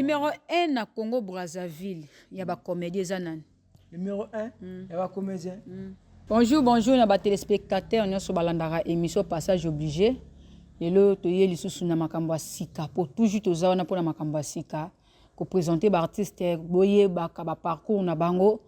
Numéro 1 na Congo Brazzaville ya ba comédien eza nani? Numéro 1 ya ba comédien. Bonjour, bonjour na ba téléspectateurs nyonso balandaka émission Passage obligé. Lelo toye lisusu na makambo ya sika po toujours toza wana mpona makambo ya sika kopresente baartiste, boyebaka baparcours na bango.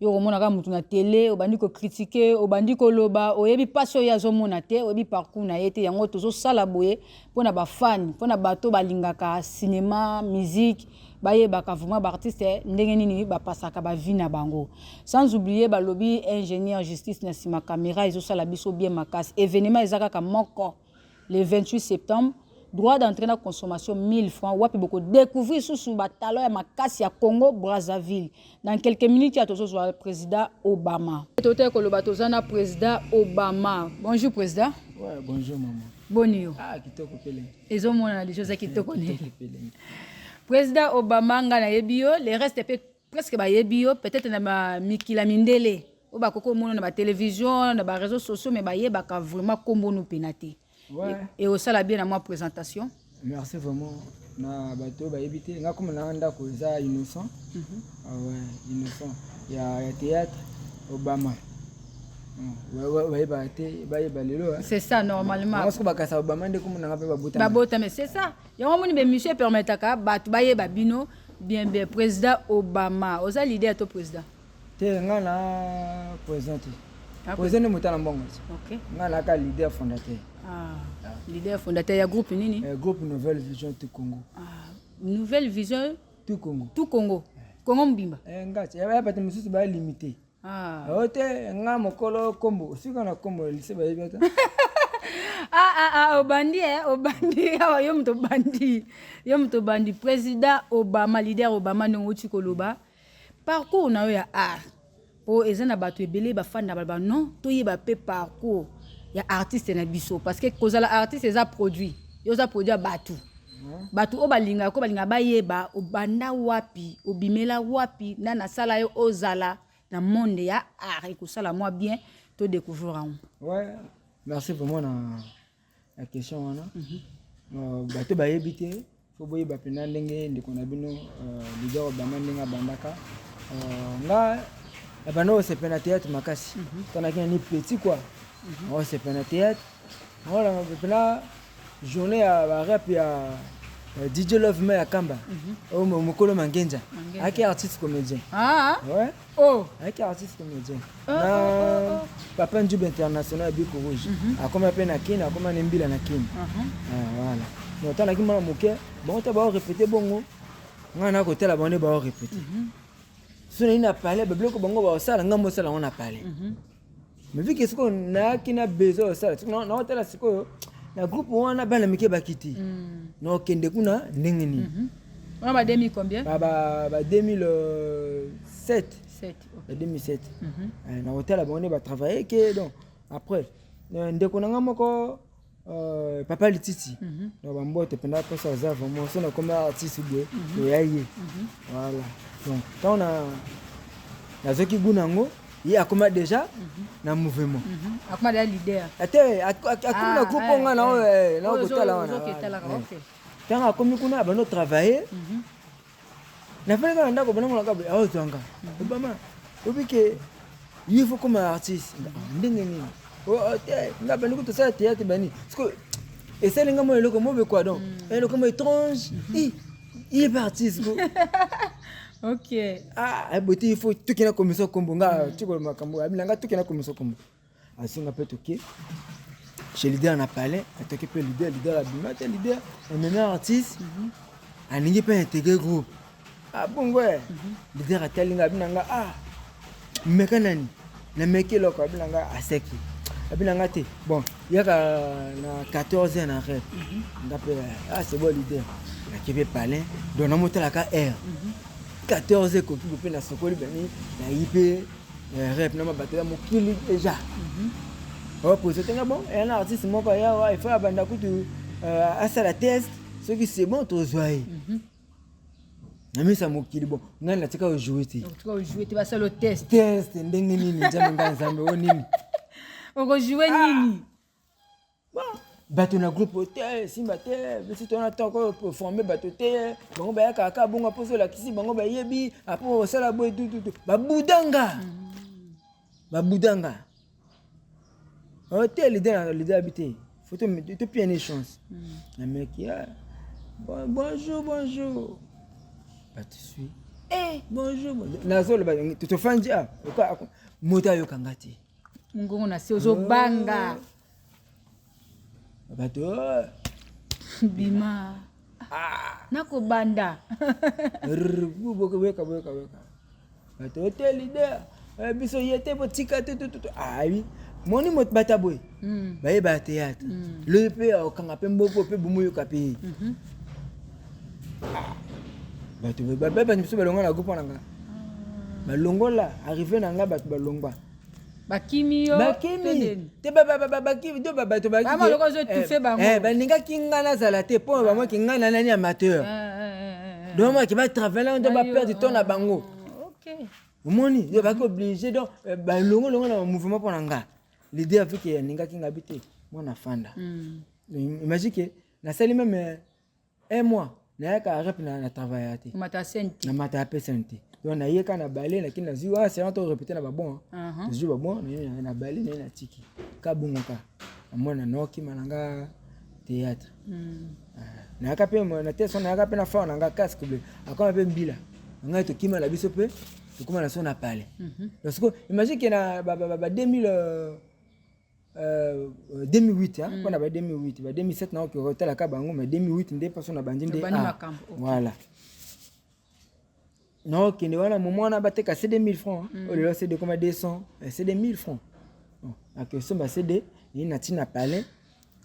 Yo komona kaka mutu na tele, obandi kocritiquer, obandi koloba, oyebi mpasi oyo azomona te, oyebi parcours na ye te. Yango tozosala boye mpona bafani, mpona bato balingaka cinéma, musique, bayebaka vraiment baartiste ndenge nini bapasaka bavie na bango. Sans oublier balobi ingénieur justice na nsima caméra ezosala biso bien makasi. Événement eza kaka moko le 28 septembre, droit d'entrée na consommation 1000 francs. Wapi boko découvrir susu batalo ya makasi ya Congo Brazzaville. Dans quelques minutes ya tozozwa président Obama. Tote koloba toza na président Obama. Bonjour président. Ouais, bonjour maman. Boni yo? Ah, kitoko pele. Ezomonana déjà eza kitoko ne. Kitoko pele. Président Obama, nga nayebi yo, le reste pe presque bayebi yo, peut-être na ba mikila mindele oyo bakoki komona na batélévision, na baréseaux sociaux, mais bayebaka vraiment kombo no pena te. Et osala bien na mwa présentation. Merci vraiment na bato oyo bayebi te nga komona nanga ndako eza Innocent. Ah ouais, Innocent ya théâtre Obama. Bayebaka te, bayeba lelo. C'est ça, normalement. Bango soki bakasa Obama nde komona nga mpe babotama. Babotame, c'est ça. Yango moni bémission epermettaka bato bayeba bino bien bien. Président Obama, oza leader to président? Te, nga na président te. Ah, président nde moto na mbongo te. Nga naka leader fondateur. Ah, leader fondateur ya groupe nini? Groupe Nouvelle Vision Tout Congo. Ah, Nouvelle Vision Tout Congo. Tout Congo, Congo mobimba. Nga ti ya bato mosusu baya limité. Ah. Oyo te, nga mokolo kombo osika na kombo lise bayebi ata. Ah, ah, ah, obandi obandi awa, yo moto obandi, yo moto obandi. Président Obama, leader Obama, ndenge outi koloba parcours na yo ya art, po eza na bato ebele bafanda baloba non, toyeba mpe parcours ya artiste na biso, parce que kozala artiste eza produit, yo oza produit ya bato, bato oyo balingaka ko balingaka bayeba obanda wapi, obimela wapi, nani asala yo ozala na monde ya art. Ekosala mwa bien to découvrir yango. Ouais, merci vraiment na question wana. Bato bayebi te, fo boyeba mpena ndenge ndeko na bino leader Obama ndenge abandaka. Nga nabanda kosepela na théâtre makasi tanaki nani petit quoi, osepela na théâtre olanga mpena journée ya barep ya DJ Love Me ya Kamba oyo mokolo Mangenza ayaki artiste comédien. Ah. Ouais. Oh. Ayaki artiste comédien na Papa Njube International ya Biko Rouge, akoma mpe na Kini, akoma na mbila na Kini. Voilà, donc ntanaki mwana moke, bango ta baorépéter bongo, ngai na kotala bango nde baorépéter. So nayi na palais, babiloko bango baosala, ngai mosala yango na palais. Mais vu que sikoyo nayaki na besoin osala, naotala sikoyo na groupe wana bana mike bakiti, naokende kuna ndenge nini? Wana ba 2000 combien? Ba 2007. 7. Ba 2007 nakotala bango nde batravaille ke. Donc après ndeko na nga moko Papa Lititi na bambote mpenza mposa aza vraiment so nakomi artiste boye oya ye. Voilà, donc ntango na nazwaki gu nango, ye akoma déjà na mouvement. Akoma déjà leader? Ate, akomi na groupe nga na oyo nakotala wana. Ntango akomi kuna, abandi travailler, nafandi kaka na ndako, banangolaka boye, aozwanga Obama obi ke ye faut koma artiste ndenge nini te. Nga bandi ko tosala théâtre bani siko esali nga mwa eloko mobe quoi, donc eloko mo étrange, il est parti siko. Ah, bote, il faut tokenda commission kombo nga tikolo makambo abina nga tokenda commission kombo asinga mpe toke chez leader na palais, atoki mpe leader, leader abima te, leader amemi artiste alingi mpe intégrer groupe. Ah bongo leader atali nga, abina nga: "Ah, meka nani?" Nameki eloko, abina nga, aseki, abina nga te: "Bon, yaka na 14 heures na rep." Nga mpe: "Ah, c'est bon leader." Nake mpe palais, donc namotalaka heure 14 heures ekoki mpe nasokoli bani, nayi mpe rep na mabato ya mokili déjà opose te nga. Bon, eya na artiste moko ayawa, il faut abanda kutu asala test, soki c'est bon tozwa ye na misa mokili. Bon, ngai natika ojouer te. Ojouer te, basala test. Test ndenge nini? Nzambe, ngai Nzambe o nini? Okojouer nini? Bon. Bato na groupe te, esimba te. Biso tona toko forme bato te. Bango bayaka kaka bongo, mposo olakisi bango bayebi apo osala boye tututu. Babudanga, babudanga te. Leader, leader abi te, faut topia ne chance. Nameki: "Bonjour, bonjour." Bato sui: "Bonjour." Nazoloba, tofandi, a moto ayokanga te. Ngongo na se, ozobanga. Bato. Bima nakobanda. Boyeka, boyeka, boyeka. Bato te, leader biso ye te, botika te. Ayi moni moto bata boye, bayeba théâtre. Loyi mpe okanga mpe mboko mpe bomoyoka mpe bato. Bato biso balongwa na groupe na nga, balongola arrivé na nga, bato balongwa. Bakimi yo? Bakimi te, bakimi to bato balingaki nga nazala te, mpo bamwaki ngai na nani amateur. Donc maki batravaille to baperdre temps na bango. Omoni, yo baki obligé. Donc balongolongo na bamouvement mpo na nga. L'idée avec alingaki nga bi te, mwana fanda. Imagine ke nasali même un mois, nayaka rep na travailla te, namata ape scène te. Donc nayeka na bale, nakini nazwi wana séance to répété na babon, tozwi babon na bale, naye natiki ka bongo ka namona naokima na nga théâtre. Nayaka mpe na te so, nayaka mpe na fort na nga casque bleu, akoma mpe mbila na ngai, tokima na biso mpe tokóma na so na palais. Parce que imagine ke na ba 2000, 2008, mpona ba 2008, ba 2007 naoki kotalaka bango, mais 2008 nde mpaso na bandi nde. Voilà, naokende wana, momo wana bateka CD 1000 francs. Oyo lelo CD koma 200, CD 1000 francs. Akosomba CD ye na ntina palais,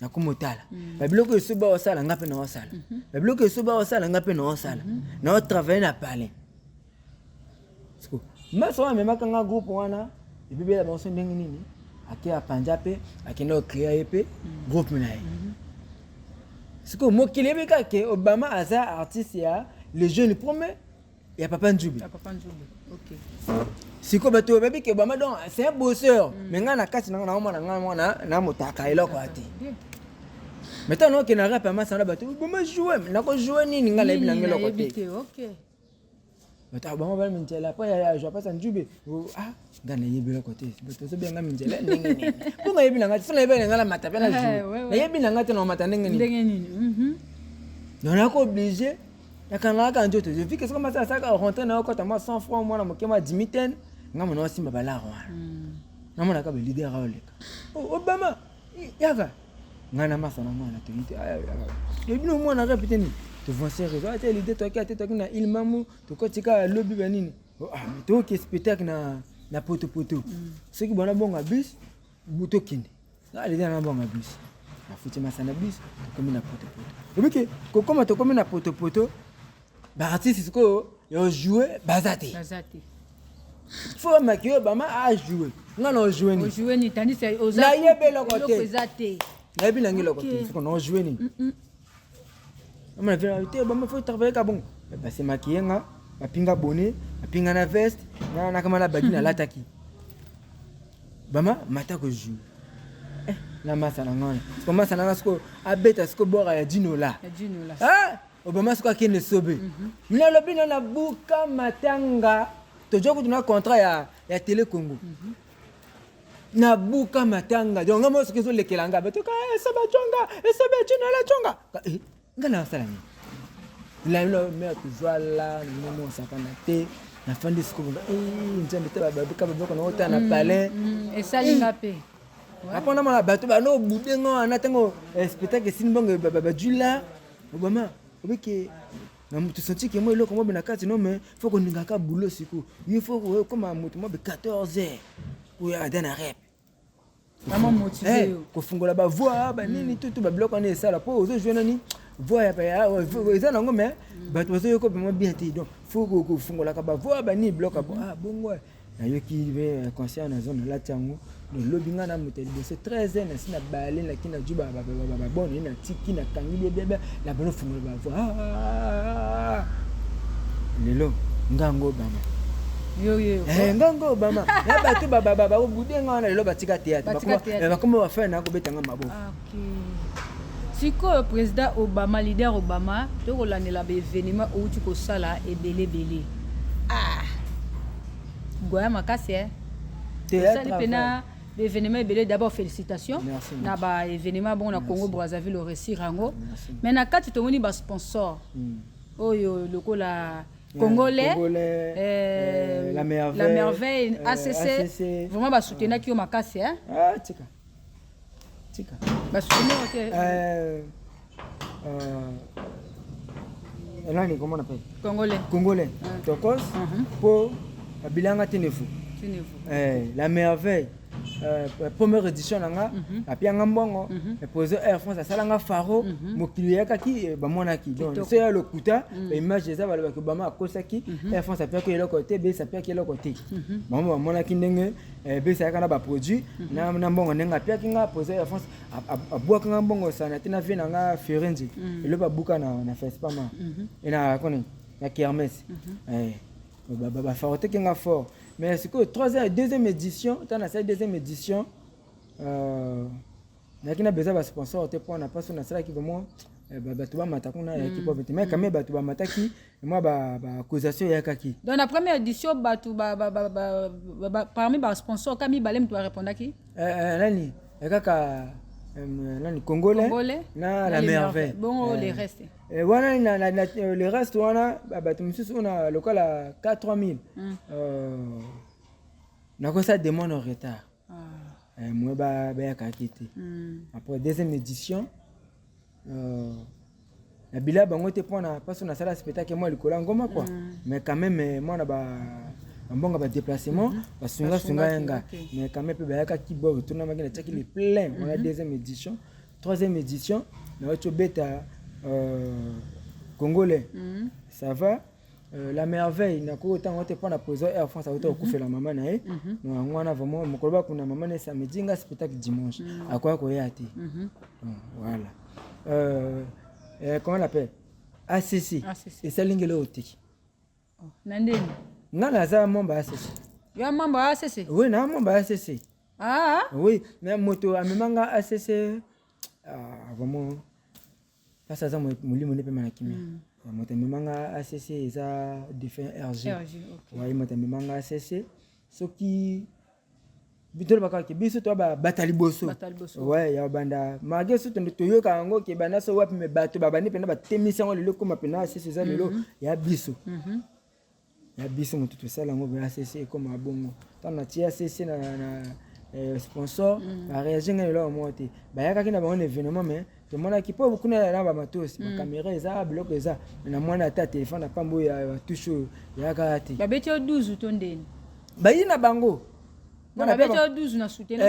nakoma otala babiloko eso baosala, nga mpe naosala babiloko eso baosala, nga mpe naosala, naotravaille na palais. Maso wana amemaka nga groupe wana, ebibela bango so ndenge nini, ake apanza mpe akende kocréer ye mpe groupe na ye. Sikoyo mokili yebi kaka ke Obama aza artiste ya Le Jeune Premier ya Papa Nzube. Sikoyo bato bayebi ke Obama, donc c'est un bosseur. Mais ngai na kati nanga naomona ngai mwana na motaka eloko ya te. Mais ntango naokende na rep ya masana, bato: "Obama joue." Nakojoue nini? Ngai nayebi nanga eloko te. Bato bango bana minzela mpo ya jwa pasa Nzube. Ah, ngai nayebi eloko te. Bato ozobenga minzela ndenge nini? Mpo nayebi nanga te. So nayebi nanga na mata mpe na joue, nayebi nanga te, na mata ndenge nini? Donc nako obligé nakangaka nzoto. Vu que soki masala asalaka rentre na okota mwa 100 franc, mwana moke mwa dimitene, nga mona osimba balare wana, namonaka baleader aoleka: "Obama, yaka." Ngai na masa na mwana toyi te, ebino mwana rep te nini, tovance réseau ate leader toki ate toki na ilmamu, tokotika lobi banini, tokoki spectacle na potopoto. Soki bona bonga bus, tokende leader na bonga bus, nafuti masa na bus, tokomi na potopoto. Obike kokoma, tokomi na potopoto, baartiste sikoyo ya joue baza te. Fo bamaki oyo bama ajoue, nga na ojoue nini? Nayebi eloko te, nayebi nange eloko te. Siko na ojoue nini? Amana te, bama faut travailler ka bongo. Basemaki ye nga, bapinga bonnet, bapinga na veste, nakama na bagi nalataki. Bama mata kojoue na masa na ngana. Siko masa nanga siko abeta siko bora ya Dinola. Obama siko akende sobe, nalobi na nabuka matanga, tozwa kutu na contrat ya Télé Congo. Nabuka matanga, donc nga mo soki ezolekela nga, batoka esobe conga, esobe Dinola conga, nga nasala nini? Lalo tozwa la momo osakana te. Nafandi sikoyo, Nzambe te, babika baboko na otala na palais. Esalinga mpe. Apo namona bato bano obudenga wana, ntango spectacle esili, mbongo bajula Obama obike na moto senti ke mo eloko mobe na kati. No, mais faut koningaka boulot. Sikoyo yo faut okoma moto mobe 14 heures oyo ada na rep kofungola bavoix banini, tutu babiloko wana esala mpo ozojue nani voix eza nango, mais bato bazoyoka vraiment bien te. Donc faut kofungolaka bavoix banini, biloko bongo. Nayoki concert nazo, nalati yango, lobi ngai na moto ya liboso 13 heures nasi na bale, naki na ju babone ye, natiki, nakangi biebebe na bano, fungola bavoix. Lelo ngango Obama, ngango Obama na bato bakobudenga wana, lelo batika théâtre, bakoma bafai na kobetanga maboko. Sikoyo président Obama, leader Obama, tokolandela baévénement outi kosala ebele ebele. Ah, goya makasi e osali mpena baévénement ebele. D'abord félicitations na baévénement bongo na Congo Brazzaville, oréussir yango. Mais na kati tomoni basponsor oyo lokola Congolais, Congolais, La Merveille, La Merveille, ACC, ACC, vraiment basoutenaki yo makasi, hein? Ah, tika tika. Basoutenir yo te? Nani, comment on appelle? Congolais. Congolais tokos mpo babilanga te nefu. La Merveille, première édition na nga, apianga mbongo. Président Air France asalanga faro, mokili eyakaki, bamonaki. Donc so ya lokuta, baimage eza, balobaki Obama akosaki, Air France apiaki eloko te, besi apiaki eloko te. Bango bamonaki ndenge besi ayaka na baproduit na mbongo, ndenge apiaki nga. Président Air France abwakanga mbongo sana te na vie na nga Ferenzi, eloko abuka na Fespama na koni na kermesse, bafaro teke nga fort. Mais sikoyo troisième, deuxième édition, ntango nasali deuxième édition, nayaki na besoin basponsor te mpona mpasi nasalaki vraiment bato bamata kuna eyaki pauvre te, mais quand même bato bamataki, mwa baaccusation eyakaki. Donc na première édition, bato parmi basponsor ka mibale moto barépondaki? Nani kaka, nani, Congolais na La Merveille. Bongo les restes? Wana le reste wana, bato mosusu ona lokola 4 3000, nakosala demande en retard, moi bayakaki te. Après deuxième édition, nabila bango te mpona mpasi nasala spectacle mwa likolo ya ngoma quoi. Mais quand même mwana bambongo badéplacement basungasunga ye nga, mais quand même mpe bayakaki bo etonamaki, natiaki le plein wana deuxième édition. Troisième édition, nauti obeta Congolais, ça va. La Merveille, nakoki otanga te mpona président Air France auta kokufela mama na ye. Yango wana vraiment mokolo bakunda mama na ye samedi, nga spectacle dimanche, akoya koya te. Voilà. Comment on appelle, ACC esalingi eloko te. Na ndeni? Nga naza membre ya ACC. Yo membre ya ACC? Oui, na membre ya ACC. Ah. Oui, mais moto amemanga ACC, vraiment mpasi, aza molimo nde pema na kimia. Moto amemanga ACC eza défunt RG. Waye moto amemanga ACC. Soki tolobaka ke biso to bata liboso ouais ya banda, malgré so toyoka yango ke banda so wapi, me bato babandi mpena batemisi yango. Lelo ekóma mpena ACC eza lelo ya biso, ya biso moto tosala yango. ACC ekóma bongo. Ntango natie ACC na sponsor, baréagir ngai eloko moko te. Bayakaki na bango na événement, mais tomonaki mpo kuna na bamatosi, bacaméra eza, biloko eza, na mwana ata telefone na pambo oyo ya batouche oyo eyaka te. Babeti yo 12 to ndeni? Bayi na bango. Babeti yo 12 na soutenir?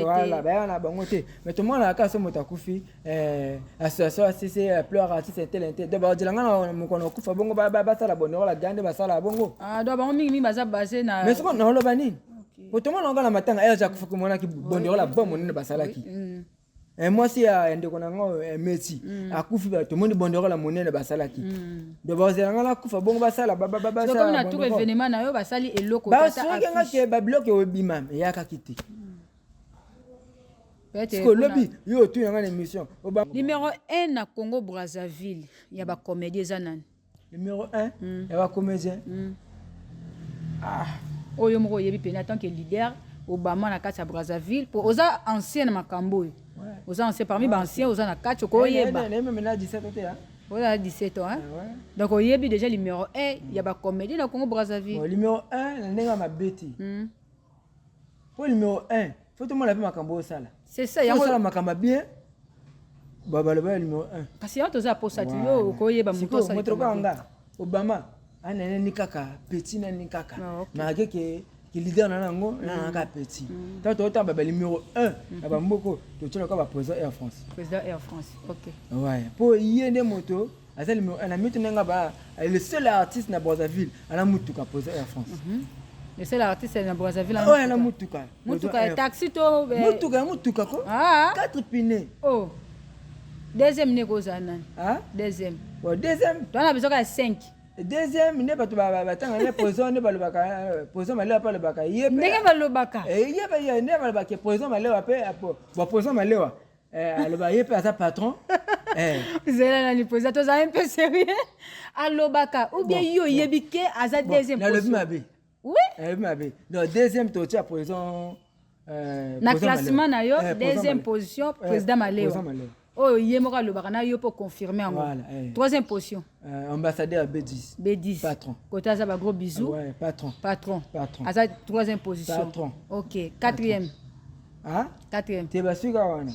Voilà, baya na bango te, mais tomonaka kaka so moto akufi, association ACC pleure artiste tel tel. Donc baodela nga na mokolo akufa bongo basala banderole gande, basala bongo. Donc bango mingi mingi baza base na Mais soko naoloba nini? Po tomona nga na matanga erge akufa, komonaki banderole bo monene basalaki. Mwasi ya ndeko na ngo meti akufi, tomoni banderole monene basalaki. Donc bazela nga nakufa bongo basala? Na tour événement na yo basali eloko? Basoki nga ke babiloko ebima, eyakaki te. Siko lobi yo otuna nga na émission. Numéro 1 na Congo Brazzaville ya bacomédie eza nani? Numéro 1 ya bacomédien? Ah. Oyo moko oyebi pene en tant que leader Obama na kati ya Brazzaville, po oza ancien na makambo oyo, oza ancien parmi baancien, oza na kati, okoyeba. Oza 17 ans, hein? Donc oyebi déjà numéro 1 ya bacomédie na Congo Brazzaville. Numéro 1 na ndenge ya mabe te, po numéro 1 faut tomona mpe makambo osala. C'est ça. Yango osala makambo ya bien, baloba ya numéro 1. Kasi yango toza posa ti yo okoyeba. Moto moto nga Obama ananeni kaka petit nani kaka, malgré ke leader na nango nananga petit. Ntango tootamba ba numéro 1 na bamboko, totiela kaka baprésident Air France. Président Air France, OK. Ouais, mpo ye nde moto aza numéro 1 na mitu ndenge ba le seul artiste na Brazzaville ana mutuka, président Air France. Le seul artiste na Brazzaville? Oyo ana mutuka. Mutuka ya taxi to? Mutuka ya mutuka ko. Quatre pine. Oh, deuxième nde kozala nani? Deuxième? Bon, deuxième. Towana besoin kaka 5. Deuxième nde bato batanga nde président, nde balobaka président Malewa mpe alobaka ye. Ndenge balobaka. Ye nde balobaka président Malewa mpe. Bon, président Malewa. Aloba ye mpe aza patron. Zela nani, président, toza un peu sérieux. Alobaka ou bien yo oyebi ke aza deuxième? Nalobi mabe? Oui. Nalobi mabe. Donc deuxième, totia président. Na classement na yo, deuxième position, président Malewa, oyo ye moko alobaka na yo mpo confirme yango. Troisième position? Ambassadeur B10. B10. Patron. Côté aza ba gros bisous. Ouais, patron. Patron. Patron. Aza troisième position. Patron. Ok, quatrième? Ah? Quatrième. Te, basuka wana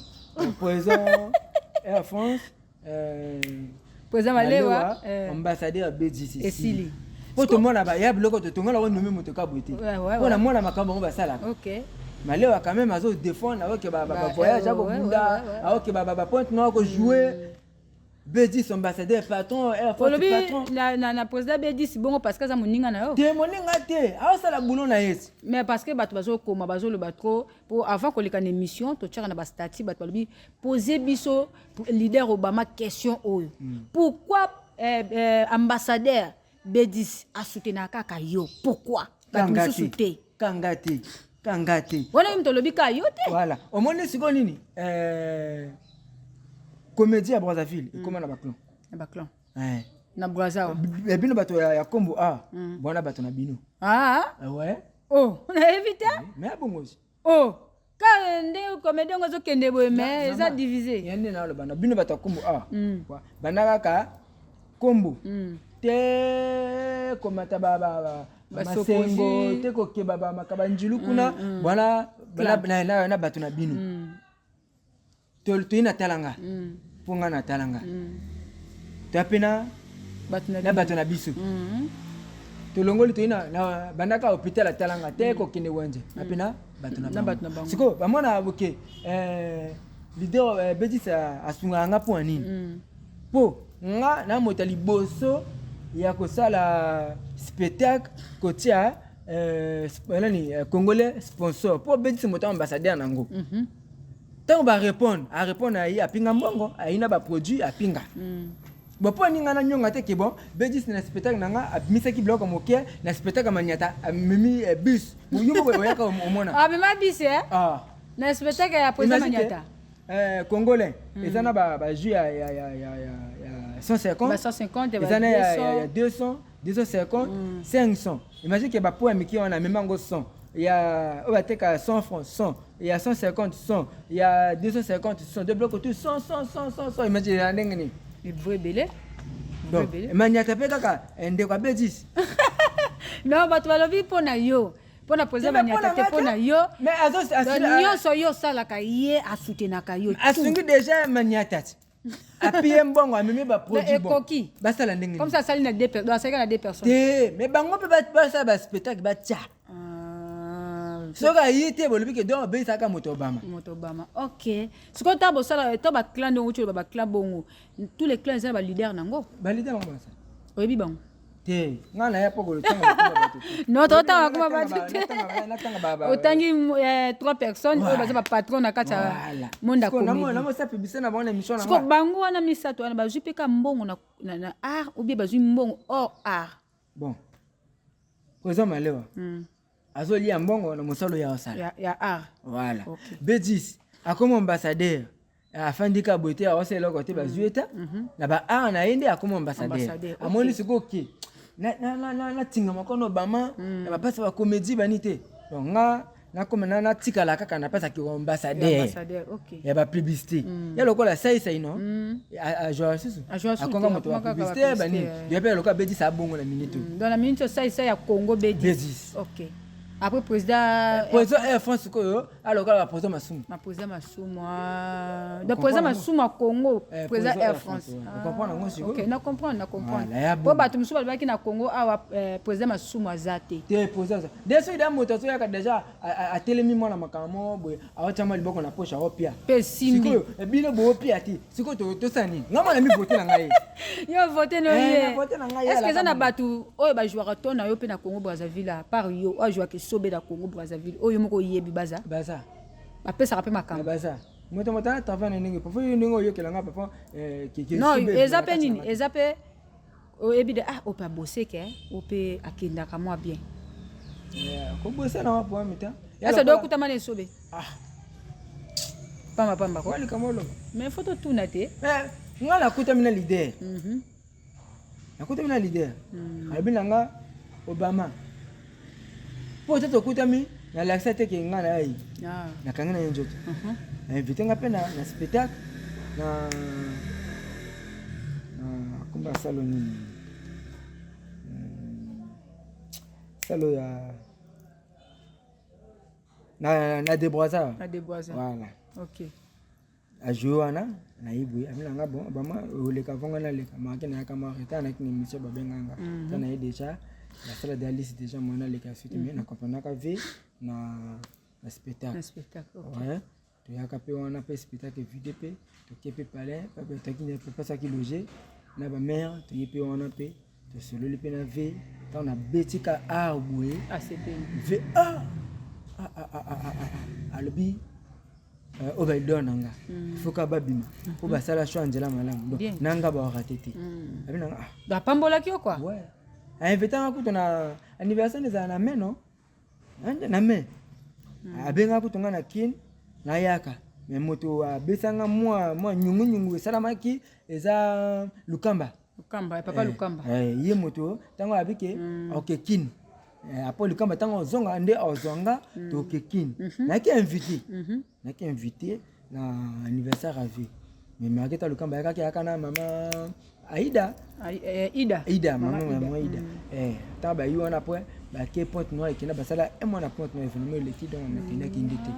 président Air France. Président Malewa. Ambassadeur B10. Esili. Po tomona ya biloko totongala konomi moto kabwe te, mpo na mona makambo yango basalaka. Malewa quand même azodéfendre, aoke bavoyage, akobunda, aoke bapointe no, akojouer. B10 ambassadeur, patron Air France. Olobi na président B10 bongo parce que aza moninga na yo? Te, moninga te, aosala boulot na ye. Mais parce que bato bazokoma, bazoloba trop, po avant koleka na émission, totiaka na bastatuts, bato balobi: pose biso leader Obama question oyo, pourquoi ambassadeur B10 asoutenaka kaka yo? Pourquoi bato mosusu te? Kanga te, kanga te. Wana ye moto olobi kaka yo te. Voilà, omoni sikoyo nini, comédie ya Brazzaville ekóma na baclan. Na baclan na Braza. Bino bato ya kombo a bwana, bato na bino. Ah. Ouais. Oh, nayebi te. Mais abongozi. Oh, ka nde comédie yango ezokende boye, mais eza divisé. Ya nde naloba na bino, bato ya kombo a banda kaka kombo te, komata masengo te, kokeba bamaka banjulu kuna bwana na bato na bino. Toyi na talanga mpo nga na talanga, toya mpe na bato na biso. Tolongoli, toyi na bandaka hôpital atalanga te, kokende wenze na mpe na bato na bango. Sikoyo bamona boke leader B10 asungaka nga mpo ya nini? Mpo nga na moto ya liboso ya kosala spectacle, kotia nani, congolais sponsor, mpo B10 moto ambassadeur nango. Ntango barépondre, arépondre, ayi apinga mbongo, ayi na baproduit apinga. Bon, mpo aninga na nyonga te ke bon, B10 na spectacle na nga abimisaki biloko moke, na spectacle Manyata amemi bus. Yo moko oyaka omona. Amema bus na spectacle ya président Manyata. Congolais eza na bajus ya 150, eza na ya 200, 250, 500. Imagine ke bapo ya mike wana amema yango 100, ya oyo bateka 100 francs 100, ya 150 100, ya 250 100, deux blocs tout 100 100 100 100 100. Imagine ya ndenge nini? Evo ebele. Donc Manyata mpe kaka ndeko ya B10. Non, bato balobi mpo na yo, mpo na président Manyata te, mpo na yo. Nyonso yo osalaka, ye asoutenaka yo. Asungi déjà Manyata ti apie mbongo, amemi baproduit. Bon, basala ndenge comme ça, asali na deux, asalika na deux personnes. Te, mais bango mpe basala baspectacle, batia. Soki ayi te, bolobi ke donc abeyisaka moto Obama. Moto Obama, ok. Sikoyo ntango bosala to baclan ndenge oti oloba, baclan bongo, tous les clans eza na baleader nango. Baleader bango basala. Oyebi bango? Te, ngai naya mpo kolotanga. Non, totanga kuma bato te. Otangi trois personnes oyo baza bapatron na kati ya monde ya comédie. Na bango na émission. Siko bango wana misato wana bazwi mpe ka mbongo na art ou bien bazwi mbongo hors art? Bon, président Malewa azolia mbongo na mosalo ya osala. Ya art. Voilà. B10 akomi ambassadeur, afandi ka boye te, awasala eloko te, bazwi eta na baart na ye nde akomi ambassadeur. Amoni sikoyo ke natingama kono Obama na bapasi bacomédie bani te, donc nga nakoma natikala kaka na mpasi ya ambassadeur ya bapublicité, ya lokola saisai no azwa susu, akonga moto bapublicité banini, ya mpe lokola B10 abongo na minute. Dans la minute, saisai ya Congo, B10. Ok, après président? Président Air France sikoyo alokola baprésident Masumu. Baprésident Masumu. Donc président Masumu ya Congo, président Air France. Comprendre yango sikoyo. Ok, na comprendre, na comprendre. Po bato mosusu balobaki na Congo awa président Masumu aza te. Te, président aza de. Soki da moto azoyaka déjà, atelemi mwana makambo moko boye, aotiama liboko na poche, aopia. Mpe simbi. Sikoyo bino boopia te, sikoyo tosala nini? Nga mwana mi vote na ngai. Yo vote no ye. Est ce que eza na bato oyo bajouaka to na yo mpe na Congo Brazzaville, à part yo, oyo ajouaka esobe na Congo Brazzaville, oyo moko oyebi baza? Baza. Bapesaka mpe makambo? Baza. Moto moto ana travail na ndenge parfois yo ndenge oyokelanga parfois. Non, eza mpe nini, eza mpe oyebi de, ah, oyo mpe aboseke, oyo mpe akendaka mwa bien. Kobose na wapo mita. Ese do okutama na esobe? Ah. Pamba pamba ko. Wa likambo oloba. Mais faut totuna te. Nga nakutami na leader. Nakutami na leader. Alobi na nga Obama. Po te tokutami nalakisa te ke nga na ye. Nakangi na ye nzoto. Invité nga mpe na spectacle na komba salo nini, salo ya na De Brazza. Na De Brazza. Voilà. OK. Ajoue wana nayebi boye, abi nanga bon, Obama oleka vonga naleka marke nayaka mwa retard, nayaki na émission babenganga ta naye déjà nasala déjà liste déjà mwa naleka suite, mais nakomprenaka ve na spectacle. Na spectacle, OK. Ouais, toyaka mpe wana mpe spectacle vide mpe toke mpe palais topesaki loge na bamare, toye mpe wana mpe tosololi mpe na ve. Ntango nabeti ka art boye, ve ah ah ah ah ah ah, alobi oyo baleader na nga faut ka babima mpo basala choix nzela malamu, donc na nga baorate te. Abi nanga ah. Bapambolaki yo quoi. Ouais, ainvite nga kutu na anniversaire ezala na mai, non, na mai abengaka kutu nga na Kine nayaka, mais moto abesanga mwa nyungunyungu esalamaki eza Lukamba. Lukamba, papa Lukamba. Ye moto ntango abike oke Kine apo Lukamba, ntango ozonga nde ozonga toke Kine, nayaki invité, nayaki invité na anniversaire ave, mais marke ta Lukamba ayakaki, ayaka na mama Aida. Ida. Ida, mama Ida. Ntango bayi wana, après bake Pointe Noire, ekenda basala un mois na Pointe Noire, événement eleki, donc nakendaki nde te.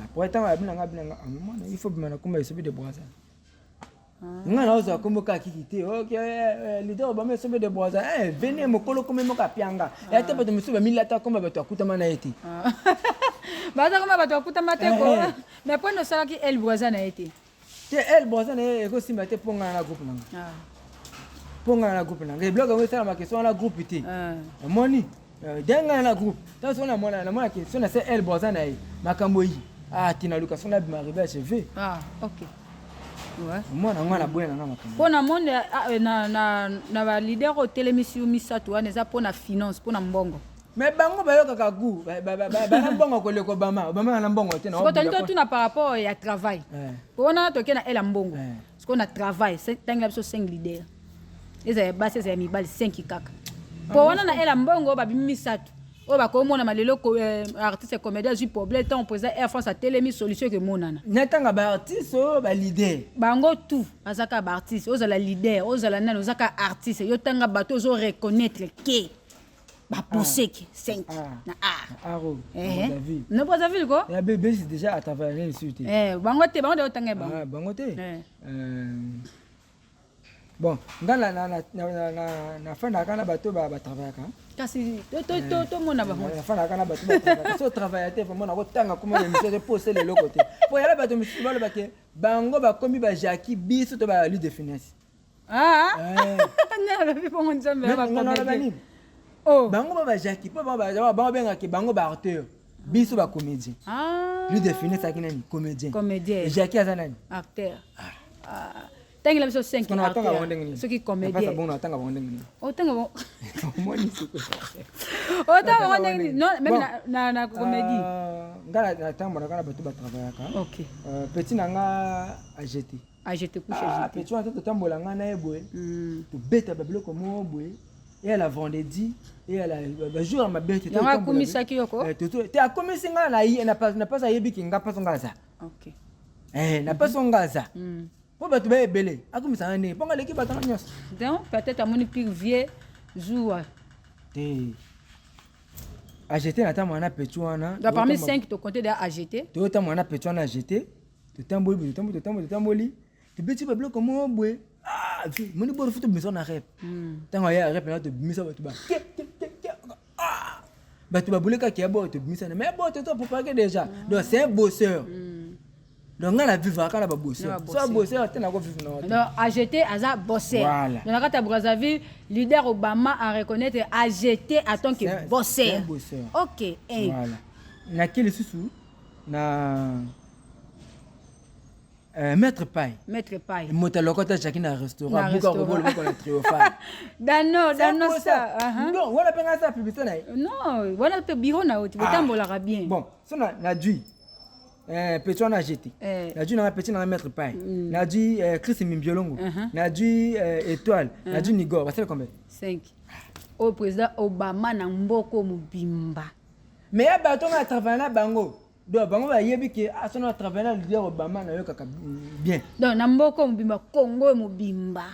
Après ntango abinanga, abinanga mwana il faut bima na komba Esobe de Braza. Nga naozwa kombo kaka kiki te. Ok, leader Obama, Esobe de Braza, vene mokolo kombe moko apianga ya te, bato mosusu bamilata komba bato akutama na ye te. Baza koma bato akutama te ko, mais mpo osalaki El Braza na ye te? Te, El Braza na ye ekosimba te mpo nga na groupe na nga, mpo nga na groupe na nga biloko yango esalamaka so wana groupe te. Omoni de ngai na groupe, ntango soki namona, namonaki so na se El Braza na ye makambo eyi, ah, tina luka so nabima arrivé achevé. Ah, ok. Omona nga na boya na nga makambo. Mpo na monde na baleader oyo otelemisi yo misato wana, eza mpo na finance, mpo na mbongo. Mais bango bayokaka gu bana mbongo koleka Obama. Obama na mbongo te. Sikoyo tolingi totuna par rapport ya travail, po wana toke na ele ya mbongo. Sikoyo na travail, tangela biso 5 leader, ezala ya basi, ezala ya mibali, 5 kaka, po wana na ele ya mbongo babimi misato oyo bakomonama lelo. Artiste comédien azwi problème, ntango président Air France atelemi, solution ekemonana. Natanga baartiste oyo baleader? Bango tout baza kaka baartiste. Ozala leader, ozala nani, oza kaka artiste. Yo tanga bato ozo reconnaître ke bapuseki 5 na art no Brazzaville ko. Ya bebesi déjà atravaille lisusu te. Bango te, bango nde otanga bango. Bango te. Bon, nga nafandaka na bato batravaillaka. Kasi tomona bango. Nafandaka na bato batravaillaka. So travaille te, vraiment nakotanga komona émission te mpo osala eloko te, po yala bato mosusu balobake bango bakomi bajaki, biso to balu de finance. Nalobi bongo, Nzambe. Naloba nini? Bango ba bajaki mpo bango babengaki bango baacteur, biso bacomédien. Lui de finesse azalaki nani? Comédien. Comédien. Jaki aza nani? Acteur. Tangela biso 5 acteur soki comédien. Natanga bango ndenge nini? Otanga bango. Omoni sikoyo. Otanga bango ndenge nini? Non, même na comédie. Nga natambolaka na bato batravaillaka. Petit na nga AGT. AGT couche. AGT. Petit wana totambola nga na ye boye, tobeta babiloko moko boye, eyala vendredi, eyala bajour ya mabe te. Yango akumisaki yo ko? Te, akomisi nga na mpasi, ayebiki nga mpasi nga aza na mpasi nga aza mpo bato baya ebele, akomisanga ndenge mpo nga aleki bato nga nyonso. Donc peut-être amoni pire vie zuwa. Te, AGT natambola na petit wana. Donc parmi 5 tocompte déjà AGT. Toyotambola na petit wana AGT, totamboli boye, totamboli, totamboli, totamboli, tobeti babiloko moko boye, moni boro fo tobimisa na rep. Ntango aya rep na tobimisa bato ba bato babulekaki ya boyo, tobimisana, mais bo toto préparé déjà. Donc c'est un bosseur. Donc nga na vivre kaka na babosseur, so bosseur te nakovivre na. Donc AGT aza bosseur. Voilà. Donc na kati ya Brazzaville, leader Obama a reconnaître AGT en tant que bosseur. Bosseur. OK. Voilà, nake lisusu na Maître Pai. Maître Pai. Moto alokota jaki na restaurant buka kobolo moko na Triomphal. Dano dano ça. Non, wana mpe nga sa publicité na ye. Non, wana mpe bureau na yo, botambolaka bien. Bon, so na dui. Petit wana age te. Nazwi nanga petit nanga maître pai, nazwi Chris Mimbiolongo, nazwi Étoile, nazwi Nigor, basali combien? 5. Oyo président Obama na mboko mobimba. Mais ya bato nga atravaille na bango, donc bango bayebi ke asono atravaille na leader Obama, nayokaka bien. Donc na mboko mobimba, Congo mobimba.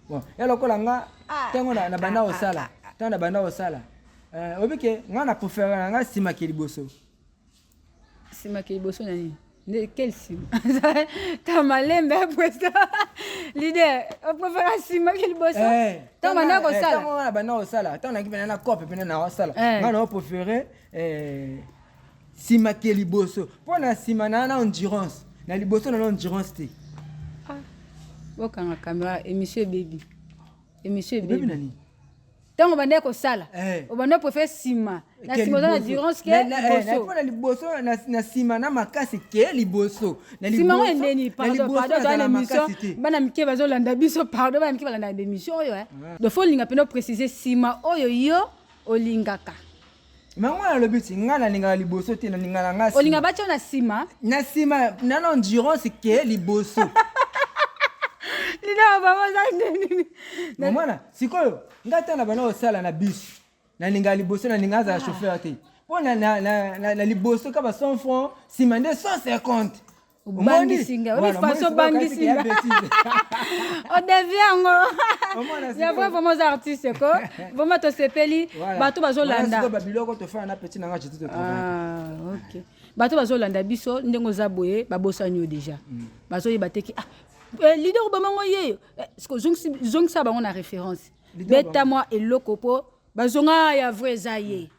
Bon, ya lokola nga, ntango na banda kosala, ntango na banda kosala, oyebi ke nga na préféré na nga nsima ke liboso. Nsima ke liboso na nini? Quel nsima ta malembe ya président leader? Opréféra nsima ke liboso ntango banda kosala? Ntango na banda kosala, ntango naki pena na cope pena na kosala, nga na opréféré nsima ke liboso, mpo na nsima na endurance, na liboso na endurance te. Bokanga caméra, émission ebebi, émission ebebi. Ebebi. Na nini? Ntango obandaki kosala, obanda préféré nsima, na nsima oza na endurance ke liboso. Mpo na liboso, na nsima na makasi ke liboso. Nsima ngo endeni. Pardon, pardon, toza na émission, bana mike bazolanda biso. Pardon, bana mike balanda émission oyo. Donc faut olinga mpena oprécise nsima oyo yo olingaka. Mango nalobi ti ngai nalingaka liboso te, nalingaka nga. Olinga batio na nsima. Na nsima na endurance ke liboso. Lina bango oza ndenini? Omona sikoyo, ngai ntango na banda kosala na bus, nalingaka liboso, nalinga azala chauffeur te, mpo na liboso ka ba 100 francs, nsima nde 150. Obangisinga, obi façon obangisinga, odevi yango ya vrai. Vraiment oza artiste ko, vraiment tosepeli. Bato bazolanda Babiloko tofana na petit nanga jeti. Ok, bato bazolanda biso, ndenge oza boye, babosani yo déjà, bazoyeba te ki ah, leader Obama ngo ye. Zongisa bango na référence, beta mwa eloko mpo bazonga ya vrai eza ye.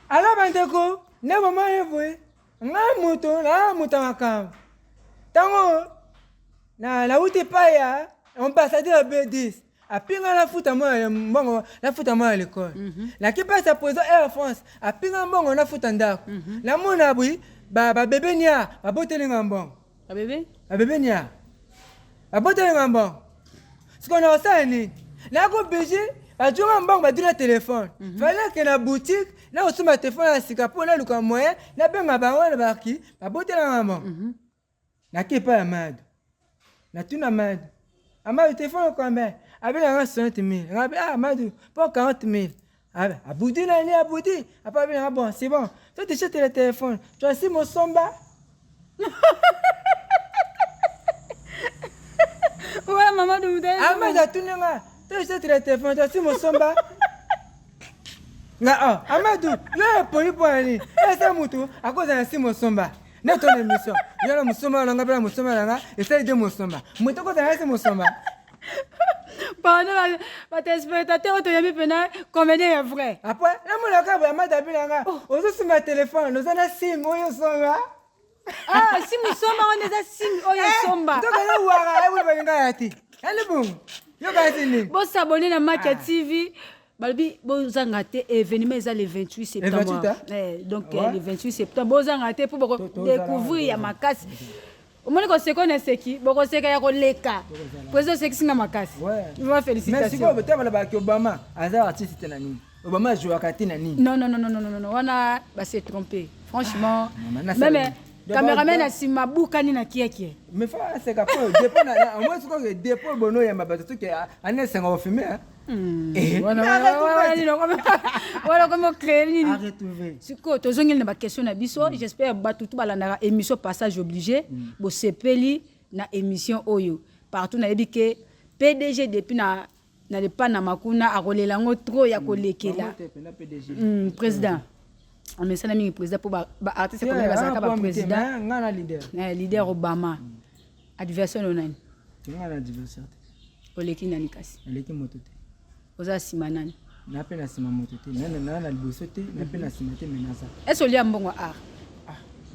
Alors bandeko, nde mama ye boye, ngai moto na moto ya makambo, ntango nauti epai ya ambassadeur B10, apinga nafuta mwa mbongo, nafuta mwa ya l'école. Nakipesa président Air France, apinga mbongo, nafuta ndako. Namona bwi babebe nia babotelinga mbongo. Babebe? Babebe nia babotelinga mbongo. Sikoyo na kosala nini? Nakobije bazwanga mbongo, baduna telefone, fallait nakende na boutique nakosomba telefone ya sika mpo naluka moyen nabenga bango na baki babotelanga mbongo. Nake epai ya Mado, natuna Mado: "Amado, telefone combien?" Abenganga 60 000. Ngabi: "Ah Mado, mpo 40 000." Abudi nani, abudi apa, abenganga: "Bon, c'est bon, toi tu achètes le téléphone, tu as si mosomba." Voilà, mama de. Amado atunanga: "Tu achètes le téléphone, tu as si mosomba." Nga: "Ah Amadou, yo epoli mpo na nini? Eza mutu akozala na si mosomba nde to na émission, yo na mosomba na nga mpe na mosomba na nga esali de mosomba, moto akozala na si mosomba." Pardon, batéléspectateur oyo, toyambi mpena comédien ya vrai. Après namonaka boye, Amadu abi na nga: "Ozosomba telefone, oza na sim oyo osomba." Ah, sim osomba wana eza sim oyo osomba. Tokala wara ewe balinga ya te yani bongo, yoka nini. Bosabone na Makia TV. Balobi bozanga te, événement eza le 28 septembre. Donc le 28 septembre bozanga te mpo bokodécouvrir ya makasi. Omoni koseka na eseki, bokoseka ya koleka. Président osekisinga makasi, vraiment félicitation. Sikoyo balobaki Obama aza artiste te na nini? Obama ajouaka te na nini? Non, non, non, non, non, non, wana base trompé franchement. Même cameraman na nsima bukani na kiekie. Mais faut aseka po dépôt na au moins sikoyo dépôt bono oyamba bato soki ane esenga ofime. Wana komi ocréer nini? Sikoyo tozongeli na baquestion na biso. J'espère bato tu balandaka émission Passage obligé bosepeli na émission oyo partout. Nayebi ke PDG depuis na lepanama kuna akolela yango trop ya kolekela. Président amesana mingi, président, mpo baartiste comédien bazalaka baprésident. Leader Obama, adversaire no nani? Oleki nani kasi? Aleki moto te. Oza nsima nani? Na mpe na nsima moto te, na na liboso te, na mpe na nsima te, me naza. Ese olia mbongo art?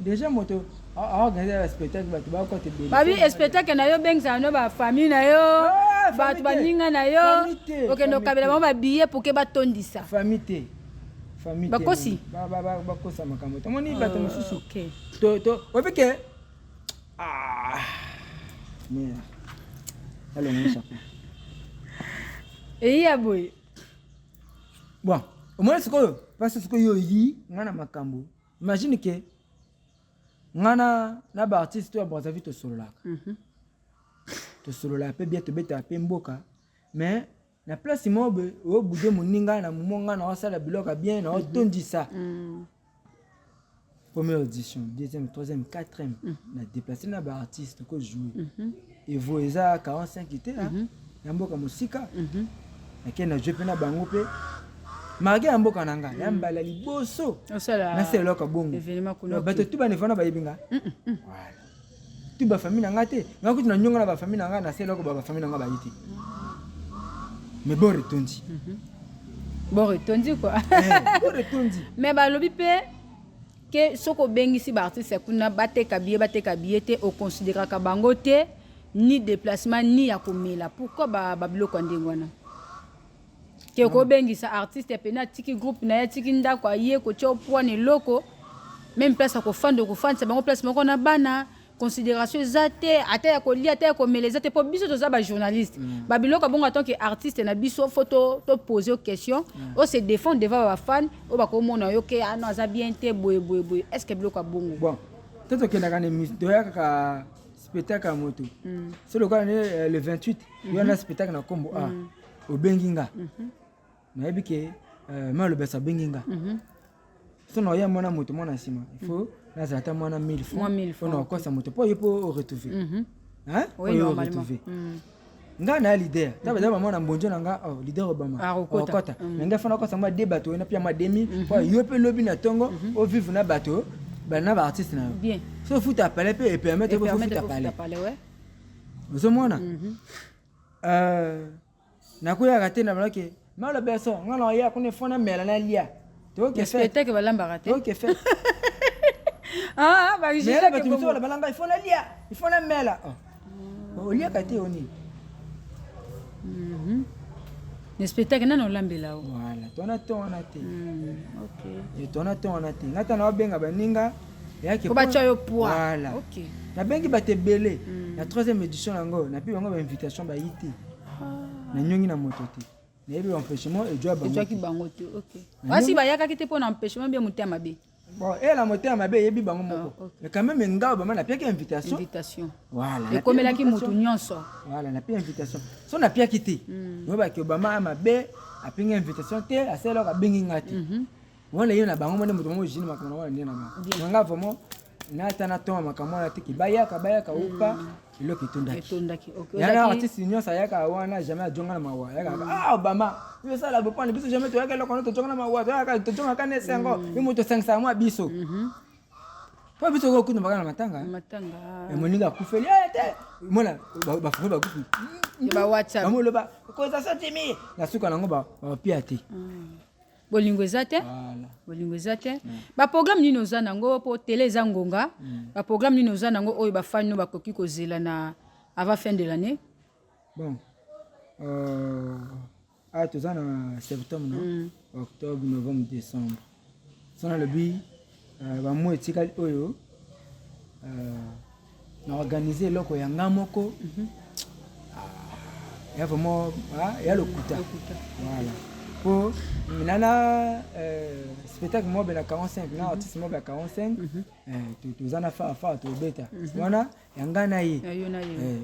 Déjà moto aorganize ba spectacle, bato bakota ebele. Babi spectacle na yo, obengisaka no bafamille na yo, bato baninga na yo, okende okabela bango babillet poke batondisa. Famille te, famille. Bakosi. Bakosa makambo, tomoni bato mosusu oyebi ke merde, alongo chapeau. Eyi ya boye. Bon, omoni sikoyo mpasi, sikoyo oyi nga na makambo. Imagine ke Nga na baartiste to ya Brazzaville tosololaka. Tosololaka mpe bien, tobetaka mpe mboka, mais na place moko boye oyobude moninga na momo nga naosala biloko ya bien, naotondisa. Première audition, deuxième, troisième, quatrième, na déplace na baartiste tokojouer. Evo eza 45 te ya mboka mosika. Nakei na jeu mpe na bango mpe malgré ya mboka na nga ya mbala liboso nasala eloko bongo. Bato tu banefana bayebi nga, voilà, tu bafamille na nga te. Nga kutu na nyongo na bafamille na nga, nasala eloko bafamille na nga bayi te, mais bord etondi. Bord etondi quoi. Bord etondi. Mais balobi mpe ke soki obengisi baartiste kuna, bateka billet, bateka billet te, oconsidéraka bango te, ni déplacement ni ya komela. Pourquoi babiloko ya ndenge wana ke kobengisa artiste pene, atiki groupe na ye, atiki ndako, aye kotia opwana eloko, même place ya kofanda, okofandisa bango place moko na bana, considération eza te, ata ya kolia, ata ya komela eza te? Mpo biso toza bajournaliste, babiloko bongo, en tant que artiste na biso, faut topose yo question, ose défendre devant bafan oyo bakomona yo ke ano aza bien te, boye boye boye. Est ce que biloko ya bongo? Bon, to tokendaka na toya kaka spectacle ya moto. So lokola ne le 28 yo na spectacle na nkombo a obengi nga, nayebi ke malobesa abengi nga, so na oya mwana moto mwana nsima, il faut nazala ata mwana 1000 francs mpona kokosa moto mpo ye mpo oretrouve oyo oretrouve. Nga na leader ta baza bamwana mbonjo na nga, oh, leader Obama okota me nga fana okosa mwa de bato na pia mwa 2000 mpo yo mpe lobi na ntongo ovivre na bato na baartiste na yo. So ofuta palais mpe epermettre mpe ofuta palais, ozomona nakoyaka te na balaki maloba so nga na oya kuna efo namela nalia. Spectacle balambaka te. Toke fête, bato mosusu balobala il faut nalia, il faut namela. Oliaka te, oni? Na spectacle nani olambela o? Voilà, tona to wana te. Tona to wana te. Nga tana obenga baninga. Po batya yo poids. Voilà, nabengi bato ebele na troisième édition yango, napi bango bainvitation, bayi te. Nanyongi na moto te, nayebi empêchement ezwaki bango te. Basi bayakaki te mpo na empêchement bie motema mabe? Bon, eyela motema mabe eyebi bango moko, mais quand même nga bama napiaki invitation. Invitation. Voilà. Ekomelaki motu nyonso. Voilà, napi invitation. So napiaki te, oyebaki Obama ya mabe apingi invitation te, asalelaka abengi nga te. Wana ye na bango mone moto moko jine makambo na wana nde na bango na nga vraiment nata natonga makambo wana te ke bayaka bayaka upa eloko etondaki. Yana artiste nyonso ayaka wana, jamais ajonga na mawa. Ayaka: "Ah, Obama, yo osala bopona biso, jamais toyaka eloko wana, tojonga na mawa, toyaka tojongaka na esengo." Yo moto osangisaka mwa biso, mpo biso kokuna baka na matanga. Moninga akufeli te, mona bafume bakufi. Bamoloba koza sotimi na suka nango bapia te. Bolingo eza te, bolingo eza te. Baprogramme nini oza nango? Mpo tele eza ngonga. Baprogramme nini oza nango oyo bafani no bakoki kozela na avant fin de l'année? Bon, ah, toza na septembre, no? Octobre, novembre, décembre. So nalobi bamois etikali oyo, na organise eloko ya nga moko. Ah, ya vraiment, ah, ya lokuta. Voilà, po nana spectacle moko be na 45 na artiste moko ya 45. Toza na fa fa tobeta wana ya nga na ye.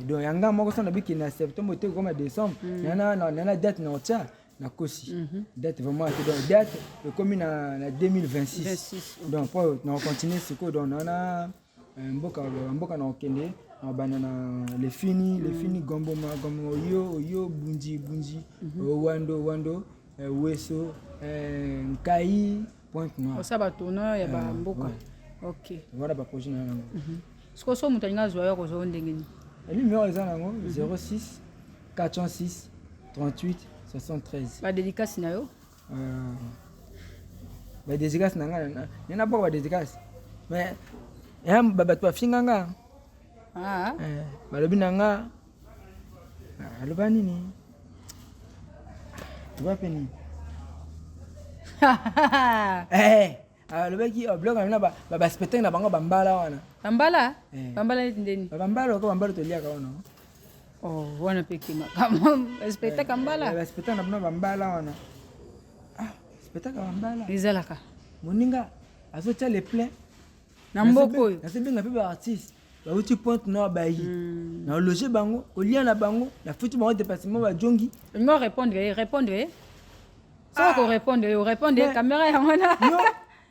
Donc ya nga moko so nabiki na septembre te, kokoma décembre, nana date na otia, nakosi date vraiment te. Donc date ekomi na 2026. Donc po na continue sikoyo, donc nana mboka mboka na kokende, na banda na Lefini, Lefini, Gomboma, Gomboma, Oyo, Oyo, Bunji, Bunji, Wando, Wando, Weso, Nkai, Pointe Noire. Osala batournoi ya bamboka, ok. Wana baprojet na yango. Sikoyo so moto alingi azwa yo, akozwa yo ndenge nini? Numéro eza nango 06 406 38 73. Badédicace na yo? Badédicace na ngai, nde naboka badédicace, mais bato bafinga nga. Balobi na nga, aloba nini, aloba mpe nini, alobaki biloko na baspectacle na bango bambala wana. Bambala? Bambala neti ndeni? Bambala oko bambala toliaka wana. Oh, wana mpe kema spectacle mbala. Baspectacle na bino bambala wana, spectacle bambala. Ezalaka. Moninga azotia le plein. Na mboka oyo. Nazobenga mpe baartiste bauti Pointe Noire, bayi na loge bango, kolia na bango, nafuti bango déplacement, bajongi. Olingi répondre ye, répondre ye. Soki korépondre ye, orépondre ye, caméra yango wana. Yo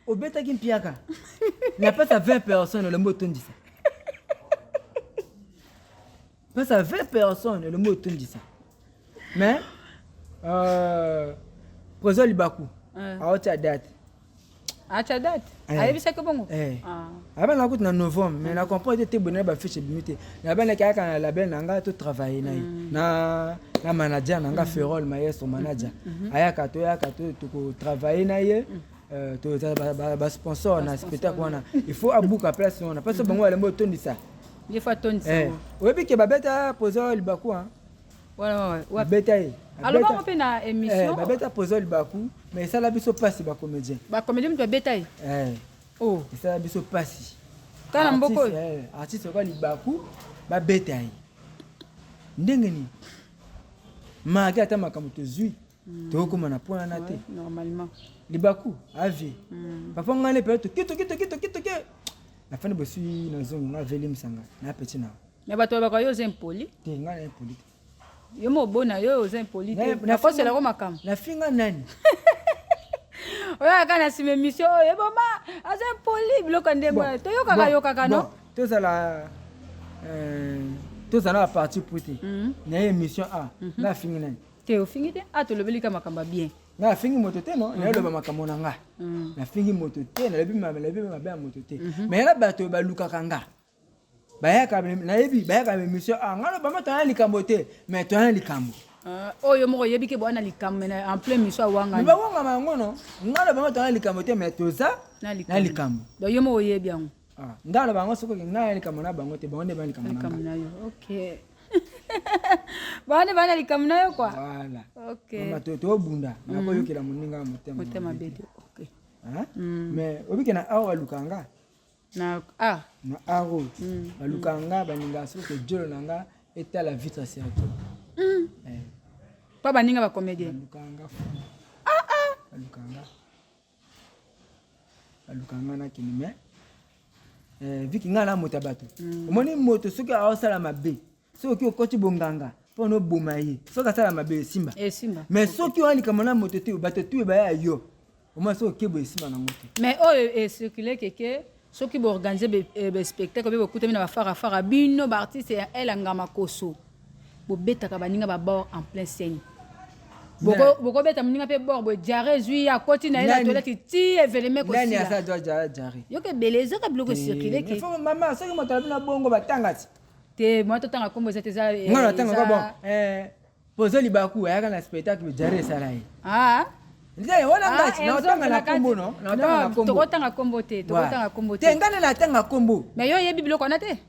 obetaki mpiaka na place ya 20 personnes, elombi otondisa. Place ya 20 personnes, elombi otondisa. Mais président Libaku aotia date. Atia date? Eh. Ayebisaki bongo? Eh. Ah. Abana kutu na novembre, mais na comprendre te boye na bafiche ebimi te. Nabanaki ayaka na label na nga, totravaille na ye na manager na nga, Ferrol Maestro manager. Ayaka, toyaka, tokotravaille na ye. Toza basponsor na spectacle wana. Il faut abuka place wana parce que bango balembi otondisa. Ye faut atondisa. Eh, oyebi ke babeta pozo Libaku, hein? Wana babeta ye. Alobango mpe na émission. Babeta pozo Libaku, mais esala biso mpasi, bacomédien. Bacomédien moto babeta ye? Eh. Oh. Esala biso mpasi. Tala mboka oyo. Artiste oka Libaku, babeta ye ndenge nini? Maki ata makambo tozwi, tokokóma na point wana te. Normalement. Libaku avie papa ngai mpe toke, toke, toke, toke, toke, nafandi bosui, nazongi nga avelimisanga na peti na. Mais bato balobaka yo oza impoli. Te, ngai na impoli te. Yo mo obona yo oza impoli te, nakoselako makambo. Nafinga nani? Oyaka na nsima émission oyo, eboma aza impoli, biloko ya ndenge wana toyokaka yokaka no. Tozala tozala na parti pris te na ye émission a nga afingi nani? Te, ofingi te. A tolobeli ka makambo ya bien. Nga afingi moto te, no nayoloba makambo na nga. Nafingi moto te, nalobi mabe ya moto te. Mais yana bato balukaka nga, bayaka, nayebi bayaka na émission a nga loba toya likambo te, mais toya na likambo. Oyo moko oyebi ke boya na likambo, mais en plein mission awangani. Bawangama yango no nga loba ngo toya na likambo te, mais toza na likambo. Donc yo moko oyebi yango. Nga loba yango, soki ngai na likambo na bango te, bango nde bana likambo na likambo na yo. Ok, bango nde bana na likambo na yo, quoi. Voilà. Ok. Mama, tobunda, nakoyokela moninga ya motema. Motema mabe te, ok. Mais obike na awa balukaka nga. Na ah. Na aro balukaka nga, balingaka soki jolo na nga etala vitre cercle. Mpa baninga bacomédien? Balukaka nga fu, balukaka nga, balukaka nga nakende. Mais viki ngai na moto ya bato, omoni moto soki aosala mabe, soki okoti bonganga mpo na oboma ye, soki asala mabe, esimba. Esimba. Mais soki wana likambo na moto te, bato tu baya yo, omona soki okebo, esimba nango te. Mais oyo ecircule keke soki boorganize baspectacle mpe bokutami na bafarafara, bino baartiste ya elanga makoso, bobetaka baninga babord en plein scène. Bokobeta moninga mpe bord boye, diarrhée ezwi ye, akoti na ye na toilette ti eveleme. Nani? Kosila. Asala diarrhée? Yoka, ebele ezaka biloko ecircule ke. Mama, soki moto alobi na bongo, batanga ti. Te, mwa totanga nkombo eza te, eza Nga natangaka bon, pozo Libaku ayaka na spectacle, diarrhée esala ye. Ah. Nde wana ngati naotanga na kombo, no naotanga na kombo. Tokotanga kombo te, tokotanga kombo te. Te. Nga nde natanga kombo. Mais yo oyebi biloko wana te?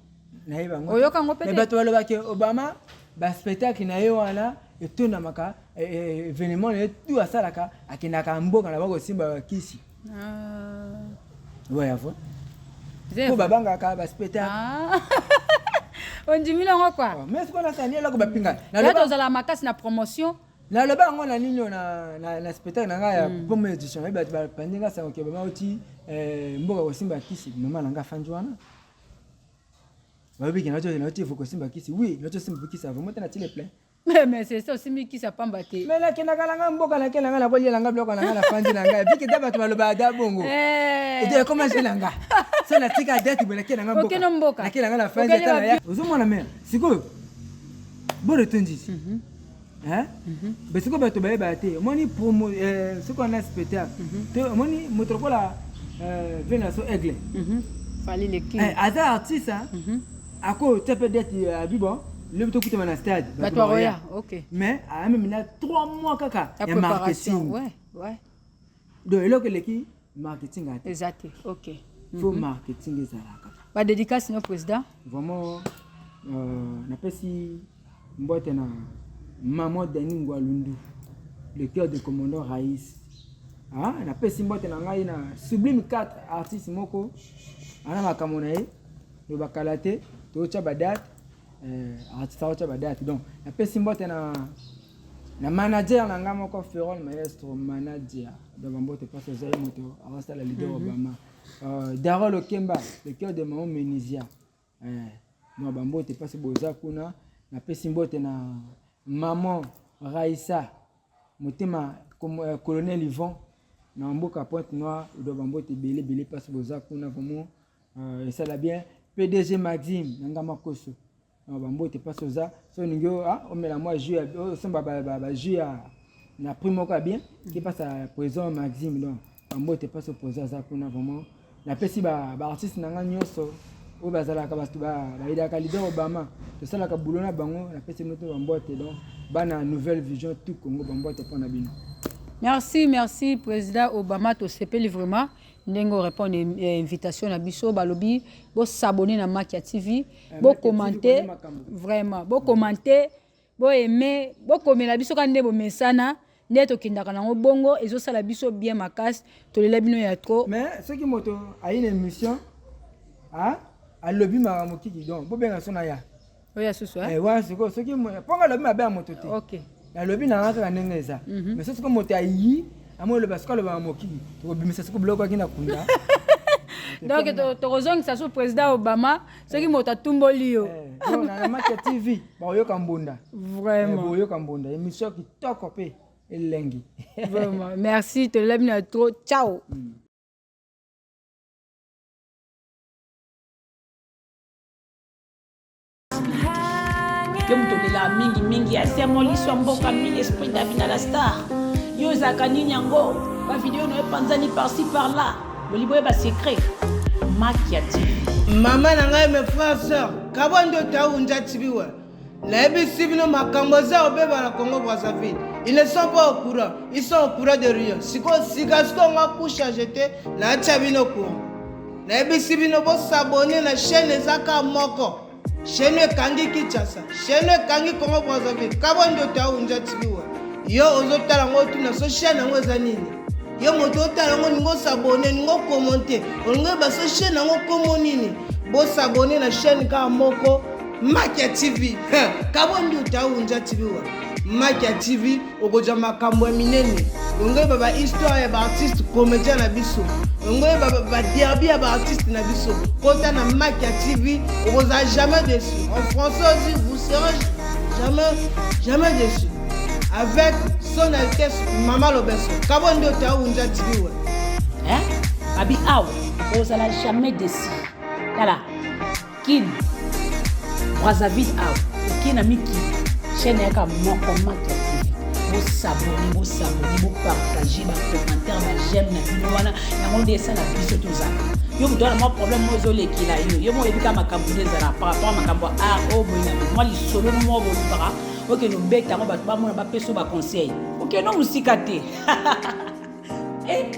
Nayeba yango. Oyoka yango mpe Mais te? Bato balobaki Obama, baspectacle na ye wana etondamaka, événement na ye tu asalaka, akendaka mboka na bakosimba bakisi. Ah. Ouais, avo Zé, po babangaka baspectacle. Ah. Ondimi nango, quoi. Mais sikoyo nasala eloko bapinga. Ya tozala makasi na promotion. Naloba yango na nini oyo na spectacle na ngai ya première édition. Nayebi bato bapandi nga sango ke bama oti mboka kosimba kisi. Mama na nga afandi wana, bayebi ke nauti efo kosimba kisi. Oui, nauti osimba kisi vraiment te, na tile plein. Mais c'est ça, osimbi kisi ya pamba te. Mais nakendaka na ngai mboka, nakenda ngai nakoliela ngai biloko na ngai, nafandi na ngai vike ta bato balobaka da bongo. Eh. Ete ekoma je na nga so natika date boye, nakenda ngai. Okende mboka. Nakenda ngai nafandi. Okende ata na ya ozomona. Mais sikoyo boro etondisi sikoyo bato bayebaka te. Omoni promo, soki wana spectacle to omoni moto lokola venaso Aigle. Fally le King. Aza artiste, akotia mpe date, abi bon, lobi tokutama na stade. Bato bakoya, ok. Mais amemi na 3 mois kaka ya ya préparation. marketing. Donc eloko eleki marketing ate. Eza te, ok. Faut marketing ezalaka. Badédicace no, président? Vraiment, napesi mbote na maman Dani Ngwalundu, le cœur de commandant Raïs. Ah, napesi mbote na ngai na Sublime 4, artiste moko ana makambo na ye, lobakala te, totya badate, artiste aotya badate. Donc napesi mbote na manager na ngai moko, Ferol Maestro manager. Donc bambote mpasi ozali moto aosala leader Obama. Darol Okemba, le cœur de maman Menisia. Eh, bambote mpasi boza kuna. Napesi mbote na maman Raissa motema, colonel Yvon na mboka Pointe Noire. Do bambote ebele ebele mpasi boza kuna, vraiment esala bien. PDG Maxime na nga makoso, bambote mpasi oza. So olingi omela mwa jus, osomba bajus ya na prix moko ya bien, ke mpasa président Maxime. Donc bambote mpasi opose aza kuna. Vraiment napesi baartiste na nga nyonso oyo bazalaka bato bayedaka leader Obama, tosalaka bulo na bango. Napesi bino to bambote. Donc bana Nouvelle Vision, tout Congo, bambote mpo na bino. Merci, merci président Obama. Tosepeli vraiment ndenge orépondre invitation na biso. Balobi bosabonner na Makia TV, bocommenter, vraiment bocommenter, boaimer, bokomela biso kaka nde bomesana, nde tokendaka nango bongo. Ezosala biso bien makasi. Tolela bino ya trop. Mais soki moto ayi na émission, alobi makambo kiki, donc bobenga so na ya. Oya susu. Wana sikoyo, soki mponga alobi mabe ya moto te, nalobi nanga kaka ndenge eza. Mais so soki moto ayi amoi oloba, soki alobaka mokili, tokobimisa soki biloko aki na kunda. Donc tokozongisa so président Obama soki moto atumboli yo. Na Makia TV bakoyoka mbunda. Vraiment. Boyoka mbunda, émission kitoko mpe elengi. Vraiment merci, tolela bino ya trop. Ciao. Yo moto olelaka mingimingi, asemo liso ya mboka mille esprit Davina la star. Yo ezalaka nini yango? Bavideo na yo epanzani par-ci par-là. Bolingi boyeba secret Makia TV. Mama na ngai, mes frères, sœurs, kabwa ndoto awunja tibiwe. Nayebisi bino, makambo eza kobeba na Congo Brazzaville. Ils ne sont pas au courant, ils sont au courant de rien. Sikoyo sika sikoyo nga couche te, natia bino courant. Nayebisi bino, bosabonner na chaîne. Eza kaka moko chaîne ekangi Kinshasa, chaîne ekangi Congo Brazzaville, kabwa ndoto awunja tibiwe. Yo ozotala yango, otuna so chaîne yango eza nini. Yo moto otala yango, olingi osabonner, olingi ocommenter, olingi oyeba so chaîne yango komo nini. Bosabonner na chaîne kaka moko, Makia TV, kabwa ndoto awunja TV wa Makia TV. Okozwa makambo ya minene, olingi oyeba bahistoire ya baartiste comédien na biso, olingi oyeba baderby ya baartiste na biso, kota na Makia TV, okozala jamais déçu. En français aussi, vous serez jamais jamais déçu avec son altesse Mama Lobeso, kabwa ndoto awunja TV wa. Hein? Abi awa ozala jamais déçu. Tala Kin Brazzaville awa, okei na mikili, chaîne yaka moko, Makia TV. Bosabonner, bosabonner, bopartager, bacommentaire, baj'aime na bino wana, yango nde esala biso tozala. Yo moto wana, mwa problème mo ezolekela yo, yo mo oyebi kaka makambo nde ezala par rapport makambo ya art oyo boye na mwa lisolo moko bolukaka, okende obeta yango, bato bamona, bapesa yo baconseil. Okende mosika te.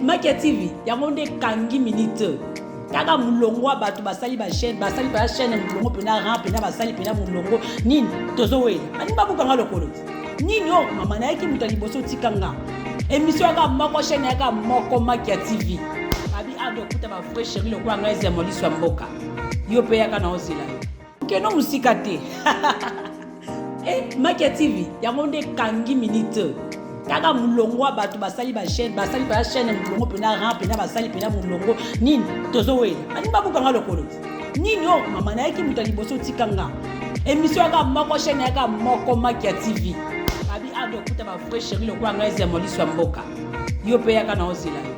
Makia TV, yango nde ekangi minute. Kaka molongo ya bato basali bachaîne, basali mpenza chaîne ya molongo mpena ran mpena, basali mpena molongo nini tozowela. Baningi babukanga lokolo ti nini oyo? Mama nayaki moto ya liboso, otika nga émission yaka moko, chaîne yaka moko, Makia TV. Abi ado okuta bavrai chéri lokola ngai ezemo liso ya mboka. Yo mpe yaka na ozela yo, okende mosika te. Makia TV, yango nde ekangi minute. Kaka molongo ya bato basali bachaîne, basali mpenza chaîne ya molongo mpena ran mpena, basali mpena molongo nini tozowela. Baningi babukanga lokolo ti nini oyo? Mama nayaki moto ya liboso, otika nga émission yaka moko, chaîne yaka moko, Makia TV. Abi ado okuta bavrai chéri lokola ngai ezemo liso ya mboka. Yo mpe yaka na ozela yo.